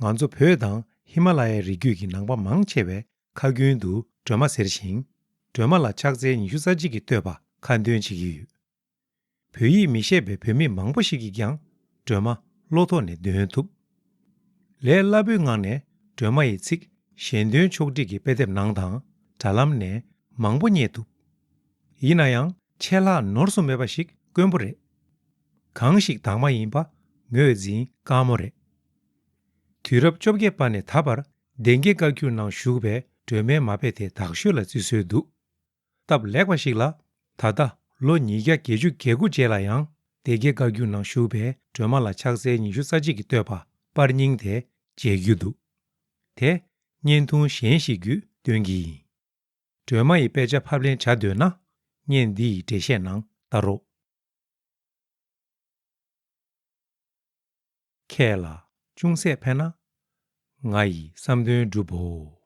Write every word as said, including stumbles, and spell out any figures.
ང་ཚོ་བོད་དང་ཧི་མ་ལ་ཡའི་རི་རྒྱུད་ཀྱི་ནང་པ་མང་ཆེ་བས་ཁ་རྒྱུན་དུ་སྒྲོལ་མ་ཟེར་ཞིང་། སྒྲོལ་མ་ལ་ཕྱག་འཚལ་ཉི་ཤུ་རྩ་གཅིག་གི་བསྟོད་པ་ཁ་འདོན་བྱེད་ཀྱི་ཡོད། བོད་ཡིག་མི་ཤེས་པའི་བོད་མི་མང་པོ་ཞིག་གིས་ཀྱང་སྒྲོལ་མ་བློ་ཐོག་ནས་འདོན་ཐུབ། ལས་སླ་པོའི་ངང་ནས་སྒྲོལ་མ་ཡི་ཚིག་གཞན་དོན་ཕྱོགས་སྒྲིག་གི་དཔེ་དེབ་ནང་དང་དྲ་ལམ་ནས་མང་པོ་རྙེད་ཐུབ། ཡིན་ན་ཡང་ཆད་ལྷག་ནོར་སོང་མེད་པ་ཞིག་དཀོན་པོ་རེད། གང་ཞིག་དྭངས་མ་ཡིན་པ་ངོས་འཛིན་དཀའ་མོ་རེད། དུས་རབས་བཅོ་བརྒྱད་པ་ནས་ད་བར་ལྡན་དགེ་བཀའ་འགྱུར་ནང་བཞུགས་པའི་སྒྲོལ་མའི་མ་དཔེ་དེ་དག་ཤོས་ལ་བརྩི་སྲོལ་འདུག་སྟབས་ལེགས་པ་ཞིག་ལ། ད་ལྟ་ལོ་ཉིས་བརྒྱ་བརྒྱད་ཅུ་གྱ་དགུ་རྗེས་ལ་ཡང་སྡེ་དགེ་བཀའ་བརྒྱུད་ནང་བཞུགས་པའི་སྒྲོལ་མ་ལ་ཕྱག་འཚལ་ཉི་ཤུ་རྩ་གཅིག་གི་བསྟོད་པ་པར་རྙིང་དེ་མཇལ་རྒྱུ་འདུག་དེ་བརྙན་ཐུང་གཞན་ཞིག་བརྒྱུད་སྟོན་གྱི་ཡིན། སྒྲོལ་མ་ཡི་དཔེ་ཆ་ཕབ་ལེན་བྱ་འདོད་ན། བརྙན་འདི་ཡི་འགྲེལ་བཤད་ནང་ལྟ་རོགས། ཁྱེད་ལ་ཅུང་ཟད་ཕན་ན། ང་ཡི་བསམ་དོན་འགྲུབ་བོ།